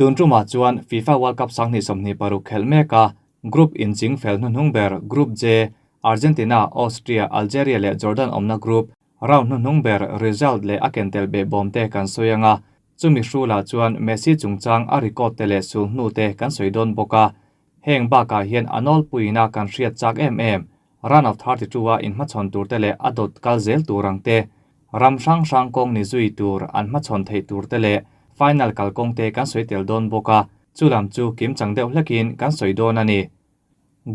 Tun tumah chuan FIFA World Cup 2026 khelh mek a, group inching fel hnuhnung ber Group J, Argentina, Austria, Algeria leh Jordan awmna group, round hnuhnung ber result leh a ken tel behbawm te kan sawi ang a, chumi hrulah chuan Messi chungchang a record te leh sul hnu te kan sawi dawn bawk a. Heng bakah hian a nawlpuiina kan hriat chak em em, round of 32 a inhmachhawn tur te leh a dawt kal zel tur ang te, ram hrang hrang kawng ni zui tur an hmachhawn theih tur te leh final kalkawng te kan sawi tel dawn bawk a, chu lam chu kim chang deuh hlekin kan sawi dawn a ni.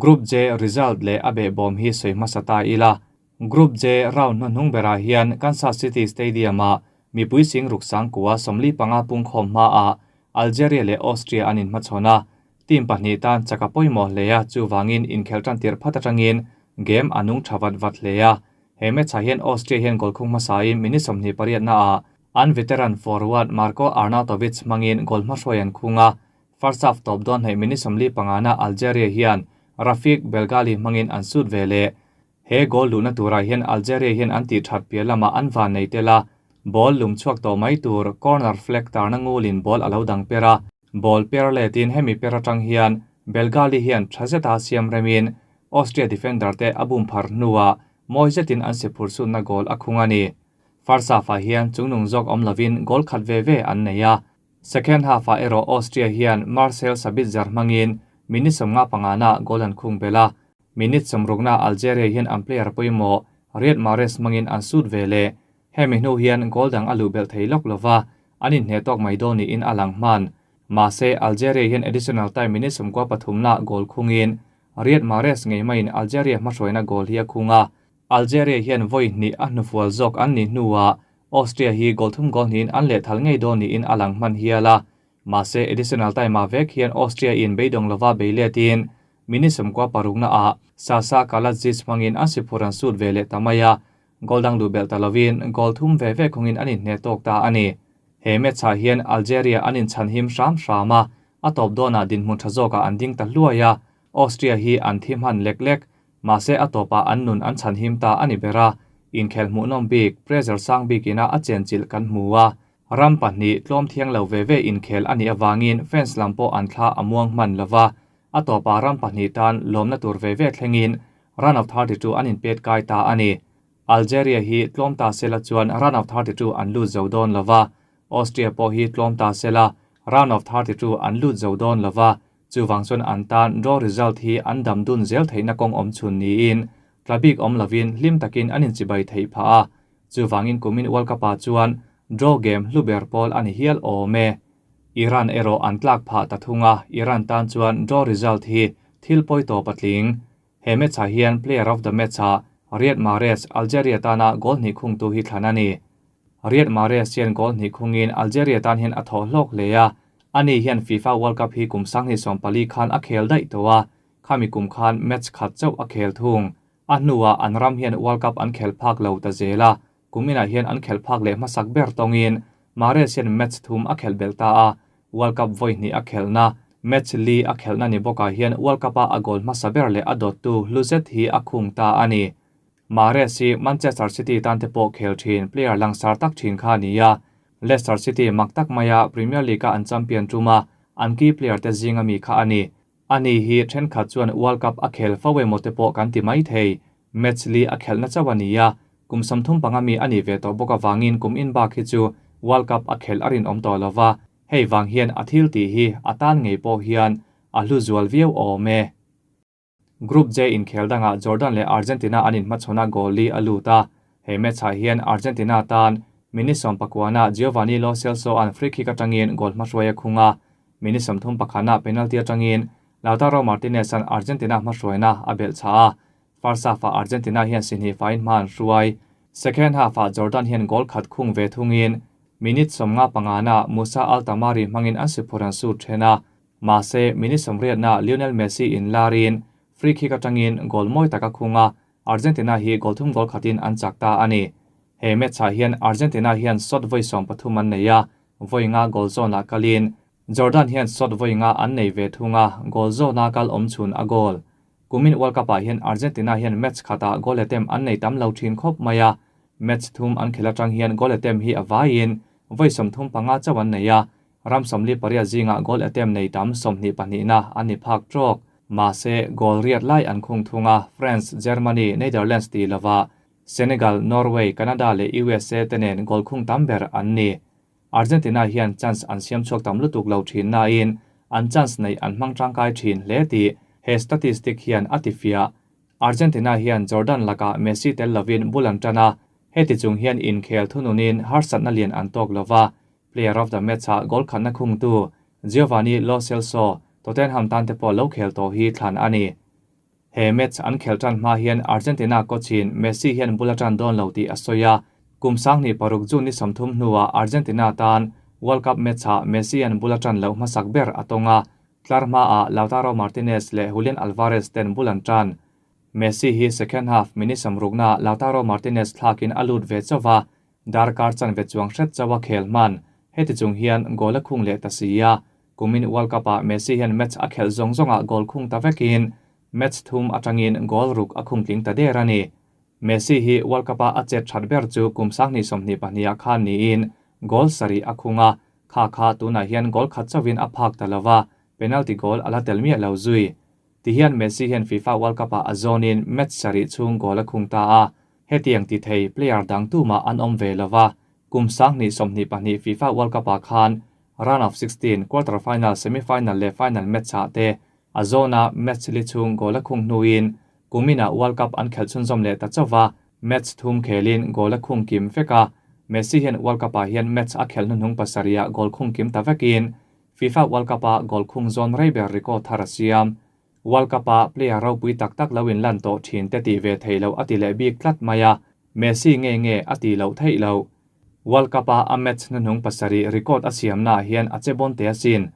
Group J result leh a behbawm hi sawi hmasa ta ila, Group J round hnuhnung berah hian Kansas City Stadium-ah mipui sing ruk sangkua 45 pungkhawm hmaah Algeria leh Austria an inhmachhawn a, team pahnih tan chak a pawimawh hle a, chuvangin inkhelh tan tirh phat atangin game a nung tha vat vat hle a. He match-ah hian Austria hian goal khung hmasain minute 28naah an veteran forward Marko Arnautovic hmangin goal hmahruai an khung a, first half tawp dawn hnaih minute 45na Algeria hian Rafik Belghali hmangin an sut ve leh. He goal luhna turah hian Algeria hian an tih that piah lamah an van nei tel a, ball lum chhuak tawh mai tur corner flag tarna ngulin ball a lo dang per a, ball per letin hemi per atang hian Belghali hian tha zeta siam remin Austria defender te a bum phar hnuah mawi zetin an si phur sunna goal a khung a ni. First half-ah hian chungnung zawk awm lovin goal khat ve ve an nei a, second half-ah erawh Austria hian Marcel Sabitzer hmangin minute 55na goal an khung belh a, minute 60na Algeria hian an player pawimawh Riyad Mahrez hmangin an sut ve leh. Hemi hnu hian goal dang a luh belh thei lawk lova, an inhne tawk mai dawn niin a lang hman. Mahse, Algeria hian additional time minute 13na goal khungin Riyad Mahrez ngei maiin Algeria hmahruaina goal hi a khung a. Algeria hian vawi hnih a hnufual zawk an nih hnuah Austria hi goal thum goal hnihin an lehthal ngei dawn niin a lang hman hial a. Mahse, additional time-ah vek hian Austria in beidawng lova bei letin minute 96naah Sasa Kalajdzic hmangin an si phur an sut ve leh ta mai a, goal dang luh belh ta lovin goal thum ve ve khungin an inhne tawk ta a ni. He match-ah hian Algeria an inchhan him hram hram a, a tawp dawnah dinhmun tha zawkah an ding ta hluai a, Austria hi an thi hman lek lek, mahse a tawpah an nun an chhan him ta a ni ber a, inkhel hmuhnawm bik, pressure sang bikina a chenchilh kan hmu a, ram pahnih tlawm thiang lo ve ve inkhel a nih avangin fans lam pawh an thla a muang hman lova, a tawpah ram pahnih tan lawmna tur ve ve thlengin round of 32 an inpet kai ta a ni. Algeria hi tlawm ta sela chuan round of 32 an lut zo dawn lova, Austria pawh hi tlawm ta sela round of 32 an lut zo dawn lova, chuwang chuan an tan draw result hi an dam dun zel theihna kawng awm chhun niin tlabik awm lovin hlim takin an inchibai theih phah a, chuwangin kumin World Cup-ah chuan draw game hluber pawl a ni hial awm e. Iran erawh an tlak phah ta thung a, Iran tan chuan draw result hi thil pawi tawp a tling. He match-ah hian player of the match-ah Riyad Mahrez, Algeria tana goal hnih khungtu hi thlan a ni. Riyad Mahrez hian goal hnih khungin Algeria tan hian a thawh hlawk hle a, ani hian FIFA World Cup hi kum 2014 khan a khel daih tawh a, khami kum khan match khat chauh a khel thung. A hnuah an ram hian World Cup an khel phak lo ta zel a, kuminah hian an khel phak leh hmasak ber tawngin Mahrez hian match thum a khel belh ta a, World Cup vawi hnih a khelhna, match li a khelhna ni bawkah hian World Cup-a a goal hmasa ber leh a dawttu Luzet hi a khung ta a ni. Mahrez hi Manchester City tan te pawh khel thin player langsar tak thin kha a ni a, Leicester City mak tak maia Premier League-a an champion tuma an key player te zinga mi kha a ni. Ani hi thenkhat chuan World Cup a khel fo emaw te pawh kan ti mai thei, match li a khelhna chauh a ni a, kum 35 mi a ni ve tawh bawk awangin kum in bak hi chu World Cup a khelh a rinawm tawh lova, hei wang hian a thil tih hi a tan ngei pawh hian a hlu zual viau awm e. Group J inkhel dangah Jordan leh Argentina an inhmachhawn a goal li a lut a, he match-ah hian Argentina tan minute 19na Giovanni Lo Celso an free kick atangin goal hmahruai a khung a, minute 31na penalty atangin Lautaro Martinez an Argentina hmahruaina a belh chha a, first half-ah Argentina hian si hnih fain hma an hruai. Second half-ah Jordan hian goal khat khung ve thungin minute 55na Musa Al-Tamari hmangin an si phur an sut then a, mahse minute 80na Lionel Messi in larin free kick atangin goal mawi tak a khung a, Argentina hi goal thum goal khatin an chak ta a ni. He match-ah hian Argentina hian shot vawi 13 an nei a, vawi nga goal zone-ah kalin Jordan hian shot vawi nga an nei ve thung a, goal zone-a kal awm chhun a goal. Kumin World Cup-ah hian Argentina hian match khatah goal attempt an nei tam lo thin khawp mai a, match thum an khel atang hian goal attempt hi a vaiin vawi 35 chauh an nei a, Ram 48 zingah goal attempt nei tam 22na an ni phak trawk. Mahse, goal riat lai an khung thung a, France, Germany, Netherlands tih lovah Senegal, Norway, Canada leh USA te nen goal khung tam ber an ni. Argentina hian chance an siam chhuak tam lutuk lo thin nain an chance neih an hmang tangkai thin hle tih he statistic hian a tifiah. Argentina hian Jordan lakah Messi tel lovin bul an tan a, heti chung hian inkhel thununin harsatna lian an tawk lova, Player of the Match-ah goal khatna khungtu Giovanni Lo Celso, Tottenham tan te pawh lo khel tawh hi thlan a ni. He match an khelh tan hma hian Argentina coach-in Messi hian bul a tan dawn lo tih a sawi a, kum 26 June ni 30 hnuah Argentina tan World Cup match-ah Messi an bul a tan loh hmasak ber a tawng a, tlar hmaah Lautaro Martinez leh Julian Alvarez ten bul an tan. Messi hi second half minute 60naah Lautaro Martinez thlakin a lut ve chauh va, darkar chanve chuang hret chauh a khel hman. Heti chung hian goal a khung leh ta si a, kumin World Cup-ah Messi hian match a khelh zawng zawngah goal khung ta vekin match thum atangin goal ruk a khung tling ta der a ni. Messi hi World Cup-a a chet that ber chu kum 2022 ah khan niin goal sarih a khung a, kha kha tunah hian goal khat chauhin a phak ta lova, penalty goal a la tel miah lo zui. Tihian Messi hian FIFA World Cup-ah a zawnin match sarih chhung goal a khung ta a, hetiang ti thei player dang tumah an awm ve lova, kum 2022 FIFA World Cup-ah khan round of 16, quarter final, semi final leh final match-ah te a zawna match li chhung goal a khung hnuin kuminah World Cup an khelh chhunzawm leh ta chauh va, match thum khelin goal a khung kim vek a. Messi hian World Cup-ah hian match a khelh hnuhnung pasarihah goal khung kim ta vekin FIFA World Cup-a goal khung zawn rei ber record thar a siam. World Cup-a player ropui tak tak lo inlan tawh thin te tih ve thei loh a ti leh bik tlat mai a, Messi nge nge a tih loh theih loh. World Cup-a a match hnuhnung pasarih record a siamnaah hian a che bawn teh asin.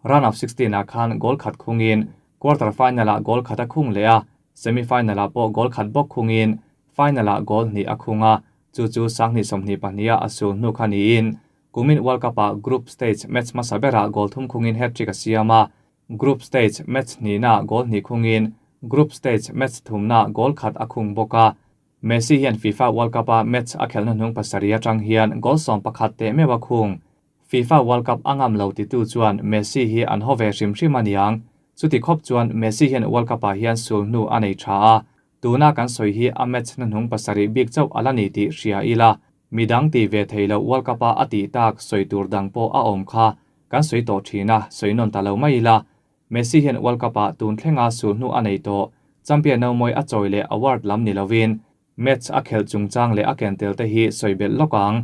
Round of 16 ah khan goal khat khungin quarter final-ah goal khat a khung leh a, semi final-ah pawh goal khat bawk khungin final-ah goal hnih a khung a, chu chu 2022 ah a sul hnu kha niin kumin World Cup-ah group stage match hmasa berah goal thum khungin hat-trick a siam a, group stage match hnihnaah goal hnih khungin group stage match thumnaah goal khat a khung bawk a. Messi hian FIFA World Cup-a match a khelhna hnung pasarih atang hian goal 11 teh meuh a khung. FIFA World Cup a ngam lo titu chuan Messi hi an haw ve hrim hrim a niang. Chuti khawp chuan Messi hian World Cup-ah hian sul hnu a nei tha a, tuna kan sawi hi a match hnuhnung pasarih bik chauh a la ni tih hria ila, midang ti ve thei lo World Cup-a a tih tak sawi tur dang pawh a awm kha kan sawi tawh thin a, sawi nawn ta lo mai ila. Messi hian World Cup-ah tun thlenga sul hnu a nei tawh, champion no mawi a chawi leh award lam ni lovin match a khelh chungchang leh a ken tel te hi sawi belh lawk ang.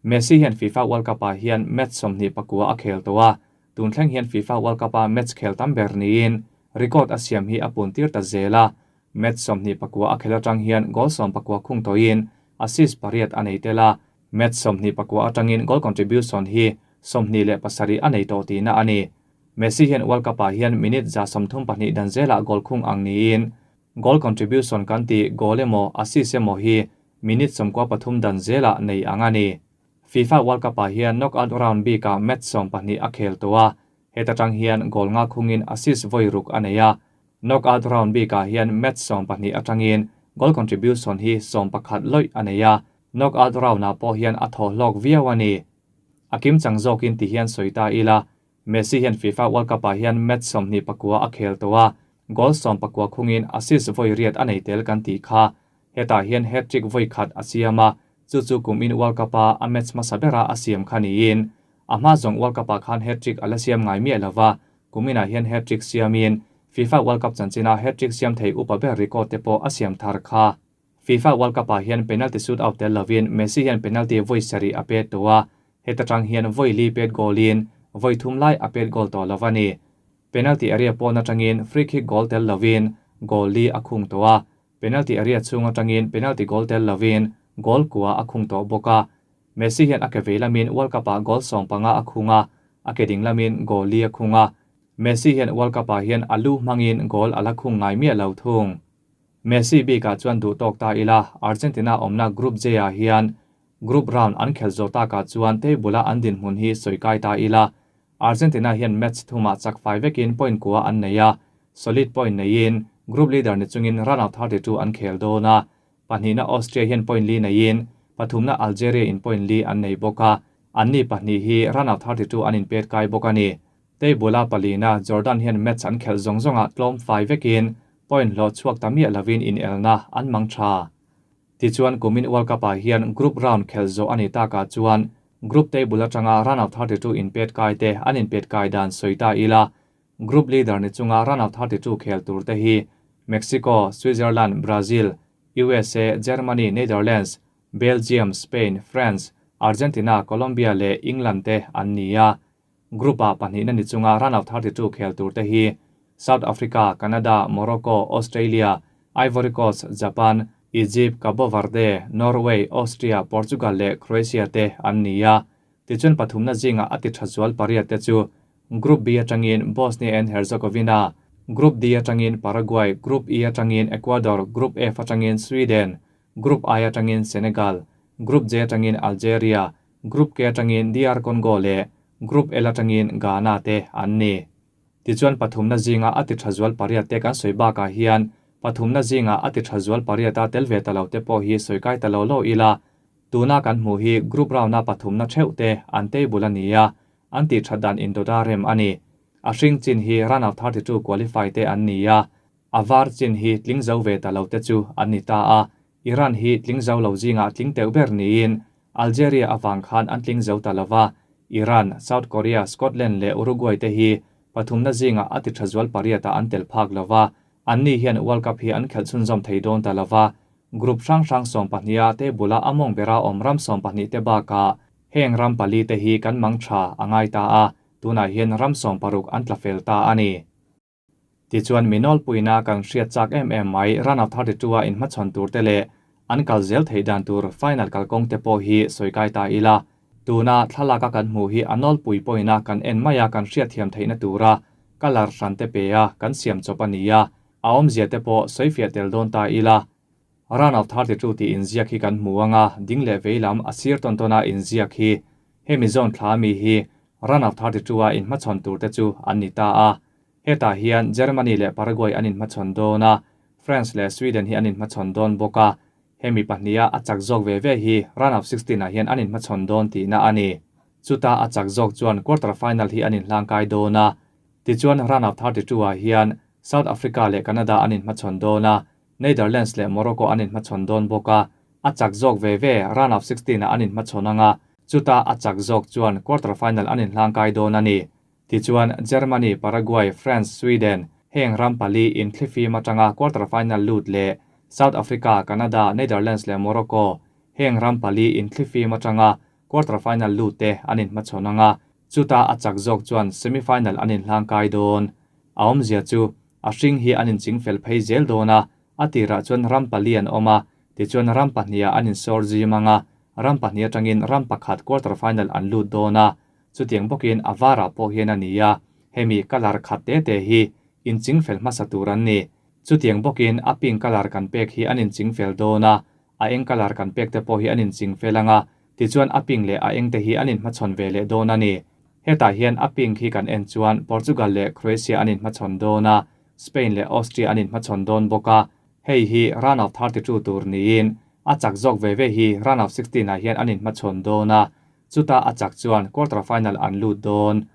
Messi hian FIFA World Cup-ah hian match 29 a khel tawh a, tun thleng hian FIFA World Cup-a match khel tam ber niin record a siam hi a pun tir ta zel a. Match 29 a khel atang hian goal 19 khung tawhin assist pariat a nei tel a, match 29 atangin goal contribution hi 27 a nei tawh tihna a ni. Messi hian World Cup-ah hian minute 132 dan zelah goal khung ang niin goal contribution kan tih goal emaw assist emaw hi minute 93 dan zelah nei ang a ni. FIFA World Cup-ah hian knockout round bikah match 12 a khel tawh a, heta tang hian goal nga khungin assist vawi ruk a nei a. Knockout round bikah hian match 12 atangin goal contribution hi 11 lawih a nei a, knockout round-ah pawh hian a thaw hlawk viau a ni. A kim chang zawkin ti hian sawi ta ila, Messi hian FIFA World Cup-ah hian match 29 a khel tawh a, goal 19 khungin assist vawi riat a nei tel kan tih kha. Hetah hian hat-trick vawi khat a siam a, chu chu kumin World Cup-a a match hmasa bera a siam kha niin a hma zawng World Cup-ah khan hat-trick a la siam ngai miah lova, kuminah hian hat-trick siamin FIFA World Cup chanchina hat-trick siam thei upa ber record te pawh a siam thar kha. FIFA World Cup-ah hian penalty shootout tel lovin Messi hian penalty vawi sarih a pet tawh a, heta tang hian vawi li pet goal-in vawi thum lai a pet goal tawh lo a ni. Penalty area pawn atangin free kick goal tel lovin goal li a khung tawh a, penalty area chhung atangin penalty goal tel lovin goal kua a khung tawh bawk a. Messi hian a ke vei lamin World Cup-ah goal 15 a khung a, a ke ding lamin goal li a khung a. Messi hian World Cup-ah hian a lu hmangin goal a la khung ngai miah lo thung. Messi bikah chuan duh tawk ta ila, Argentina awmna Group J-ah hian group round an khel zawh takah chuan table-a an dinhmun hi sawi kai ta ila. Argentina hian match thumah chak fai vekin point kua an nei a, solid point neiin group leader ni chungin round of 32 an khel dawn a. Pahnihna Austria hian point li neiin pathumna Algeria in point li an nei bawk a. Anni pahnih hi round of 32 an inpet kai bawk a ni. Table-a palina Jordan hian match an khelh zawng zawngah tlawm fai vekin point hlawh chhuak ta miah lovin inelna an mang tha. Tichuan kumin World Cup-ah hian group round khelh zawh a ni takah chuan group table atanga round of 32 inpet kai te an inpet kai dan sawi ta ila. Group leader ni chunga round of 32 khel tur te hi Mexico, Switzerland, Brazil, USA, Germany, Netherlands, Belgium, Spain, France, Argentina, Colombia leh England te an ni a. Group-ah pahnihna ni chunga round of 32 khel tur te hi South Africa, Canada, Morocco, Australia, Ivory Coast, Japan, Egypt, Cabo Verde, Norway, Austria, Portugal leh Croatia te an ni a. Tichuan pathumna zingah a ti tha zual pariat te chu Group B atangin Bosnia and Herzegovina, Group D atangin Paraguay, Group E atangin Ecuador, Group F atangin Sweden, Group I atangin Senegal, Group J atangin Algeria, Group K atangin DR Congo leh Group L atangin Ghana te an ni. Tichuan pathumna zinga a ti tha zual pariat te kan sawi bakah hian pathumna zinga a ti tha zual pariata tel ve ta lo te pawh hi sawi kai ta lo lo ila. Tuna kan hmuh hi group round-a pathumna theuh te an table a ni a, an tih that dan indawta rem a ni. A hring chin hi round of 32 qualify te an ni a, a var chin hi tling zo ve ta lo te chu an ni ta a. Iran hi tling zo lo zingah tling teuh ber niin Algeria avang khan an tling zo ta lo va, Iran, South Korea, Scotland leh Uruguay te hi pathumna zingah a ti tha zual pariatah an tel phak lo va, anni hian World Cup hi an khelh chhunzawm thei dawn ta lo va. Group hrang hrang sawmpahniha table-a a mawng bera awm ram sawmpahnih te bakah heng ram pali te hi kan mang tha a ngai ta a, tunah hian ram sawmparuk an tla fel ta a ni. Tichuan mi nawlpuina kan hriat chak em em mai round of 32 a inhmachhawn tur te leh an kal zel theih dan tur final kalkawng te pawh hi sawi kai ta ila. Tuna thlalak a kan hmuh hi a nawlpui pawhin a kan en mai a kan hriatthiam theihna tura colour hran te pe a kan siam chawp a ni a, a awmzia te pawh sawi fiah tel dawn ta ila. Round of 32 tih inziak hi kan hmu anga ding leh vei lam a sir tawn tawn a inziak hi hemi zone thla mi hi round of 32 a inhmachhawn tur te chu an ni ta a. Hetah hian Germany leh Paraguay an inhmachhawn dawn a, France leh Sweden hi an inhmachhawn dawn bawk a, hemi pahniha a chak zawk ve ve hi round of 16 ah hian an inhmachhawn dawn tihna a ni. Chuta a chak zawk chuan quarter final hi an inhlangkai dawn a. Tichuan round of 32 ah hian South Africa leh Canada an inhmachhawn dawn a, Netherlands leh Morocco an inhmachhawn dawn bawk a, a chak zawk ve ve round of 16 ah an inhmachhawn ang a, chuta a chak zawk chuan quarter final an inhlangkai dawn a ni. Tichuan, Germany, Paraguay, France, Sweden heng ram pali inthlifim atanga quarter final lut leh South Africa, Canada, Netherlands leh Morocco heng ram pali inthlifim atanga quarter final lut te an inhmachhawn ang a, chuta a chak zawk chuan semi final an inhlangkai dawn. A awmzia chu a hring hi an inching fel phei zel dawn a, a tirah chuan ram pali an awm a, tichuan ram pahniha an insawr zim ang a, ram pahnih atangin ram pakhat quarter final an lut dawn a, chutiang bawkin a varah pawh hian a ni a, hemi colour khat te te hi inching fel hmasa tur an ni. Chutiang bawkin a pink colour kan pek hi an inching fel dawn a, a eng colour kan pek te pawh hi an inching fel ang a, tichuan a pink leh a eng te hi an inhmachhawn ve leh dawn a ni. Hetah hian a pink hi kan en chuan Portugal leh Croatia an inhmachhawn dawn a, Spain leh Austria an inhmachhawn dawn bawk a, hei hi round of 32 tur niin a chak zawk ve ve hi round of 16 ah hian an inhmachhawn dawn a, chuta a chak chuan quarter final an lut dawn.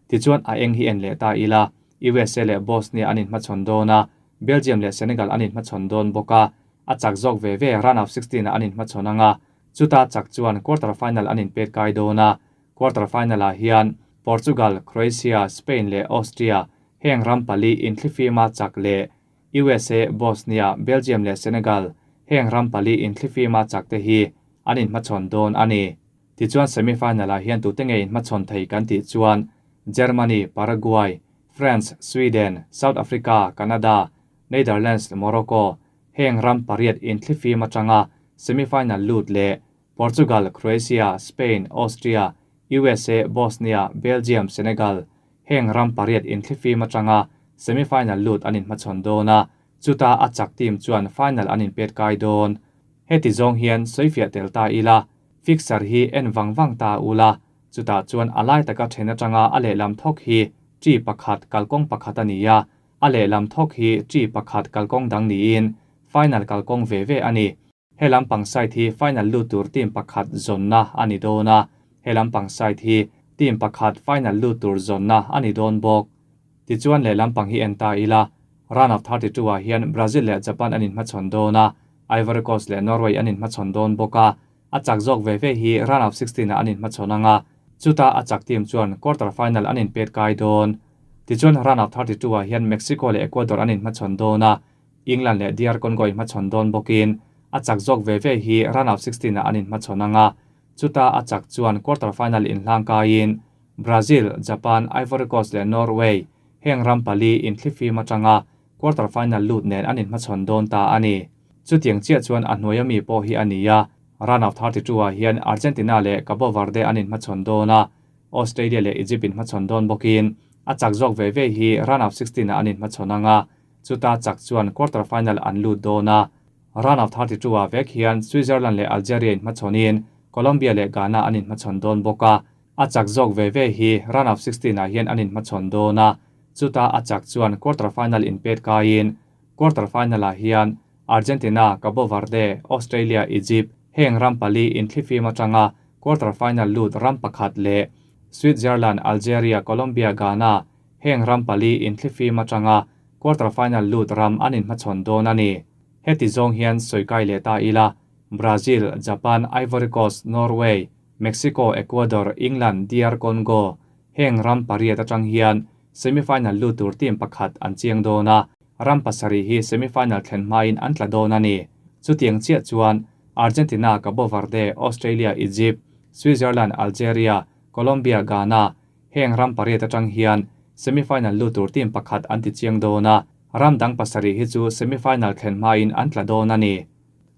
Tichuan a eng hi en leh ta ila, USA leh Bosnia an inhmachhawn dawn a, Belgium leh Senegal an inhmachhawn dawn bawk a, a chak zawk ve ve round of 16 ah an inhmachhawn ang a, chuta chak chuan quarter final an inpet kai dawn a, quarter final ah hian Portugal, Croatia, Spain leh Austria heng ram pali inthlifima chak leh USA, Bosnia, Belgium leh Senegal heng ram pali inthlifima chak te hi an inhmachhawn dawn a ni. Tichuan semi final ah hian tute nge inhmachhawn thei kan tih chuan Germany, Paraguay, France, Sweden, South Africa, Canada, Netherlands, Morocco heng ram pariat inthlifim atanga semi final lut leh Portugal, Croatia, Spain, Austria, USA, Bosnia, Belgium, Senegal heng ram pariat inthlifim atanga semi final lut an inhmachhawn dawn a, chuta a chak team chuan final an inpet kai dawn. Heti zawng hian sawifiah tel ta ila, fixture hi en vang vang ta ula, chutah chuan a lai taka then atanga a lehlam thawk hi chi pakhat kalkawng pakhat a ni a, a lehlam thawk hi chi pakhat kalkawng dang niin final kalkawng ve ve a ni. He lampang side hi final lut tur team pakhat zawnna a ni dawn a. He lampang side hi team pakhat final lut tur zawnna a ni dawn bawk. Tichuan lehlam pang hi en ta ila, round of 32 ah hian Brazil leh Japan an inhmachhawn dawn a, Ivory Coast leh Norway an inhmachhawn dawn bawk a, a chak zawk ve ve hi round of 16 ah an inhmachhawn ang a, chuta a chak team chuan quarter final an inpet kai dawn. Tichuan round of 32 ah hian Mexico leh Ecuador an inhmachhawn dawn a, England leh DR Congo inhmachhawn dawn bawkin a chak zawk ve ve hi round of 16 ah an inhmachhawn ang a, chuta a chak chuan quarter final inhlang kaiin Brazil, Japan, Ivory Coast leh Norway heng ram pali inthlifim atanga quarter final lut nen an inhmachhawn dawn ta a ni. Chutiang chiah chuan a hnuaia mi pawh hi a ni a, round of 32 ah hian Argentina leh Cabo Verde an inhmachhawn dawn a, Australia leh Egypt inhmachhawn dawn bawkin a chak zawk ve ve hi round of 16 ah an inhmachhawn ang a, chuta chak chuan quarter final an lut dawn a. Round of 32 ah vek hian Switzerland leh Algeria inhmachhawnin Colombia leh Ghana an inhmachhawn dawn bawk a, a chak zawk ve ve hi round of 16 ah hian an inhmachhawn dawn a, chuta a chak chuan quarter final inpet kaiin quarter final ah hian Argentina, Cabo Verde, Australia, Egypt heng ram pali inthlifim atanga quarter final lut ram pakhat leh Switzerland, Algeria, Colombia, Ghana heng ram pali inthlifim atanga quarter final lut ram an inhmachhawn dawn a ni. Heti zawng hian sawikai leh ta ila, Brazil, Japan, Ivory Coast, Norway, Mexico, Ecuador, England, DR Congo heng ram pariat atang hian semifinal lut tur team pakhat an chiang dawn a, ram pasarih hi semifinal thlen hmain an tla dawn a ni. Chutiang chiah chuan Argentina, Cabo Verde, Australia, Egypt, Switzerland, Algeria, Colombia, Ghana heng ram pariat atang hian semifinal lut tur team pakhat an ti chiang dawn a, ram dang pasarih hi chu semifinal thlen hmain an tla dawn a ni.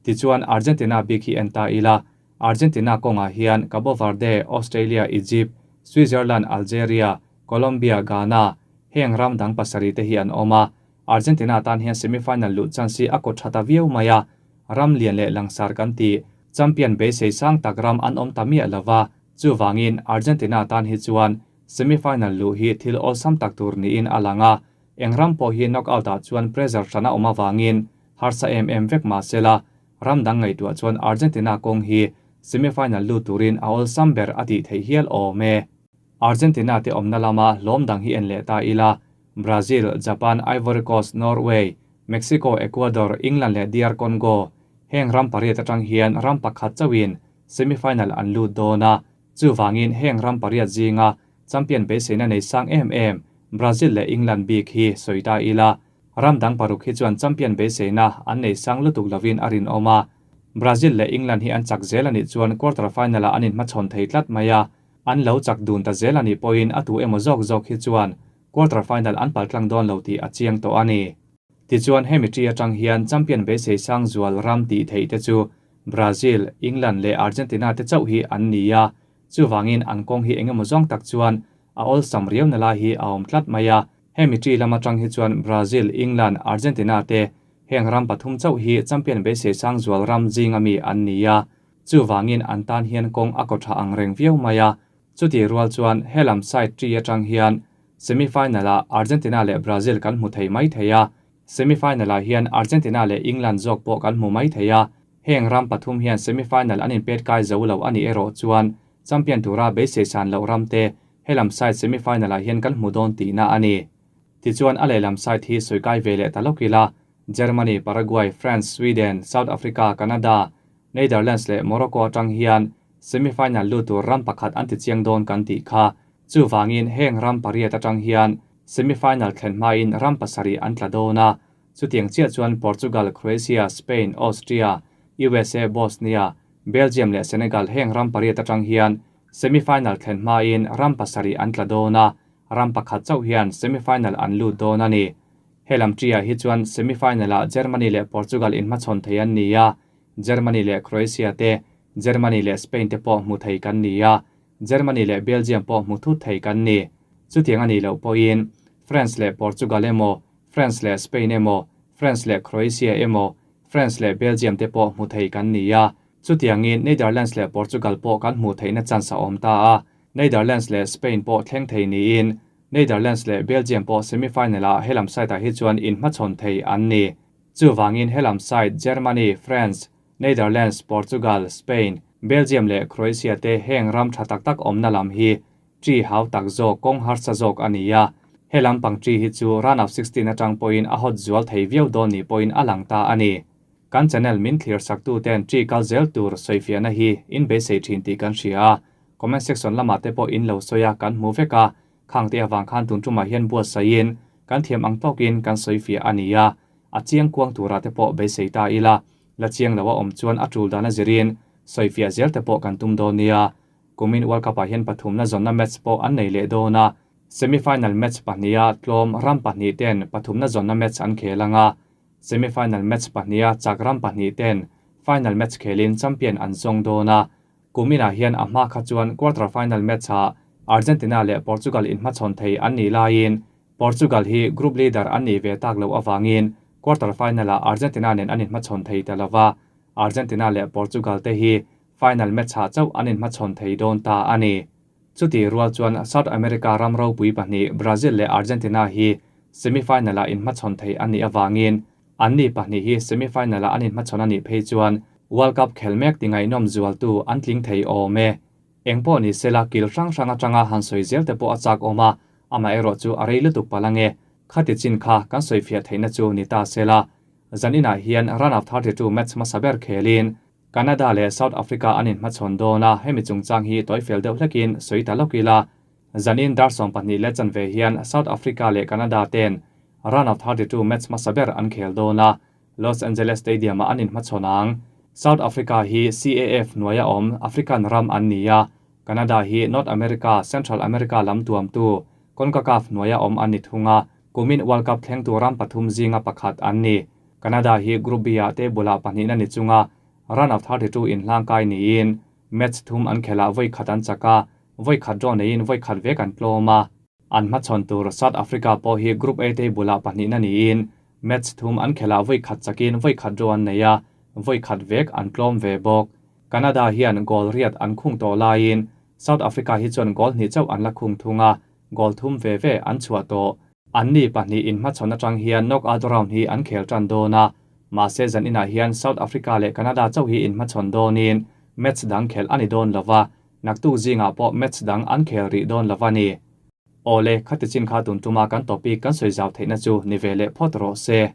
Tichuan Argentina bik hi en ta ila, Argentina kawngah hian Cabo Verde, Australia, Egypt, Switzerland, Algeria, Colombia, Ghana heng ram dang pasarih te hi an awm a, Argentina tan hian semifinal luh chance hi a kaw tha ta viau mai a, ram lian leh langsar kan ti, champion beisei sang tak ram an awm ta miah lova, chuvangin Argentina tan hi chuan semifinal luh hi thil awlsam tak tur niin a lang a, eng ram pawh hi knockout ah chuan pressure hrana awm avangin harsa em em vek mahsela, ram dang ngaihtuah chuan Argentina kawng hi semifinal lut turin a awlsam ber a tih theih hial awm e. Argentina te awmna lama hlawm dang hi en leh ta ila, Brazil, Japan, Ivory Coast, Norway, Mexico, Ecuador, England leh DR Congo heng ram pariat atang hian ram pakhat chauhin semifinal an lut dawn a, chuvangin heng ram pariat zinga champion beiseina nei sang em em Brazil leh England bik hi sawi ta ila, ram dang paruk hi chuan champion beiseina an nei sang lutuk lovin a rinawm a. Brazil leh England hi an chak zel a nih chuan quarter final ah an inhmachhawn thei tlat mai a, an lo chak dun ta zel a nih pawhin a tu emaw zawk zawk hi chuan quarter final an paltlang dawn lo tih a chiang tawh a ni. Tichuan hemi ṭi atang hian champion beisei sang zual ram tih theih te chu Brazil, England leh Argentina te chauh hi an ni a, chuvangin an kawng hi engemaw zawng tak chuan a awlsam riau na lai hi a awm tlat mai a. Hemi ṭi lam atang hi chuan Brazil, England, Argentina te heng ram pathum chauh hi champion beisei sang zual ram zinga mi an ni a, chuvangin an tan hian kawng a kaw tha ang reng viau mai a. Chutih rual chuan helam side ṭi atang hian semifinal ah Argentina leh Brazil kan hmu thei mai thei a, semifinal ah hian Argentina leh England zawk pawh kan hmu mai thei a, heng ram pathum hian semifinal an inpet kai zo lo a nih erawh chuan champion tura beisei san loh ram te helam side semifinal ah hian kan hmu dawn tihna a ni. Tichuan a lehlam side hi sawi kai ve leh ta lawk ila, Germany, Paraguay, France, Sweden, South Africa, Canada, Netherlands leh Morocco atang hian semifinal lut tur ram pakhat an ti chiang dawn kan tih kha. Chuvangin heng ram pariat atang hian semifinal thlen hmain ram pasarih an tla dawn a, chutiang chiah chuan Portugal, Croatia, Spain, Austria, USA, Bosnia, Belgium leh Senegal heng ram pariat atang hian semifinal thlen hmain ram pasarih an tla dawn a, ram pakhat chauh hian semifinal an lut dawn a ni. Helam ṭiah hi chuan semifinal ah Germany leh Portugal inhmachhawn thei an ni a, Germany leh Croatia te, Germany leh Spain te pawh hmu thei kan ni a, Germany leh Belgium pawh hmu thut thei kan ni. Chutiang a nih loh pawhin France leh Portugal emaw, France leh Spain emaw, France leh Croatia emaw, France leh Belgium te pawh hmu thei kan ni a. Chutiangin Netherlands leh Portugal pawh kan hmuh theihna chance a awm ta a, Netherlands leh Spain pawh thleng thei niin Netherlands leh Belgium pawh semifinal ah helam side ah hi chuan inhmachhawn thei an ni. Chuvangin helam side Germany, France, Netherlands, Portugal, Spain, Belgium leh Croatia te heng ram tha tak tak awmna lam hi chi hau tak zawk kawng harsa zawk a ni a, he lampang chi hi chu round of 16 atang pawhin a hot zual thei viau dawn ni pawhin a lang ta a ni. Kan channel min thlir saktu ten chi kal zel tur sawifiahna hi in beisei thin tih kan hria a, comment section lamah te pawh in lo sawi a kan hmu vek a, khang te avang khan tun tumah hian buatsaihin kan thiam ang tawkin kan sawifiah a ni a, a chiang kuang turah te pawh beisei ta ila, la chiang lo a awm chuan a tul dan a zirin sawifiah zel te pawh kan tum dawn nia. Kumin World Cup ah hian pathumna zawnna match pawh an nei leh dawn a, semi-final match pahniha tlawm ram pahnih ten pathumna zawnna match an khel ang a, semi-final match pahniha chak ram pahnih ten final match khelin champion an zawng dawn a. Kuminah hian a hma kha chuan quarter final match ah Argentina leh Portugal inhmachhawn thei an nih laiin Portugal hi group leader an nih ve tak loh avangin quarter final ah Argentina nen an inhmachhawn thei ta lova, Argentina leh Portugal te hi final match ah chauh an inhmachhawn thei dawn ta a ni. Chutih rual chuan South America ram ropui pahnih Brazil leh Argentina hi semi-final ah inhmachhawn thei an nih avangin anni pahnih hi semi-final ah an inhmachhawn a nih phei chuan World Cup khel mek ti ngaihnawm zualtu an tling thei awm e. Eng pawh ni sela kil hrang hrang atanga han sawi zel te pawh a chak awm a, amaherawh chu a rei lutuk palh ange. Khati chin kha kan sawi fiah theihna chu ni ta sela. Zaninah hian round of 32 match hmasa ber khelin Canada leh South Africa an inhmachhawn dawn a, hemi chungchang hi tawi fel deuh hlekin sawi ta lawk ila. Zanin dar 12 leh chanve hian South Africa leh Canada ten round of 32 match hmasa ber an khel dawn a, Los Angeles Stadium-ah an inhmachhawn ang. South Africa hi CAF hnuaia awm African ram an ni a, Canada hi North America, Central America lam tuamtu CONCACAF hnuaia awm an ni thung a, kumin World Cup thlengtu ram pathum zinga pakhat an ni. Canada hi Group B-ah table-ah pahnihna ni chunga round of 32 inhlangkai niin match thum an khelh ah vawi khat an chak a, vawi khat draw neiin vawi khat vek an tlawm a. An hmachhawn tur South Africa pawh hi Group A table-ah pahnihna niin match thum an khelh ah vawi khat chakin vawi khat draw an nei a, vawi khat vek an tlawm ve bawk. Canada hian goal riat an khung tawh laiin South Africa hi chuan goal hnih chauh an la khung thung a, goal thum ve ve an chhuah tawh. Anni pahnih inhmachhawn atang hian knockout round hi an khel tan dawn a, mahse zaninah hian South Africa leh Canada chauh hi inhmachhawn dawnin match dang khelh a ni dawn lova, naktuk zingah pawh match dang an khel rih dawn lova ni. Awle, khati chin kha tun tuma kan topic kan sawi zau theihna chu ni ve leh phawt rawh se.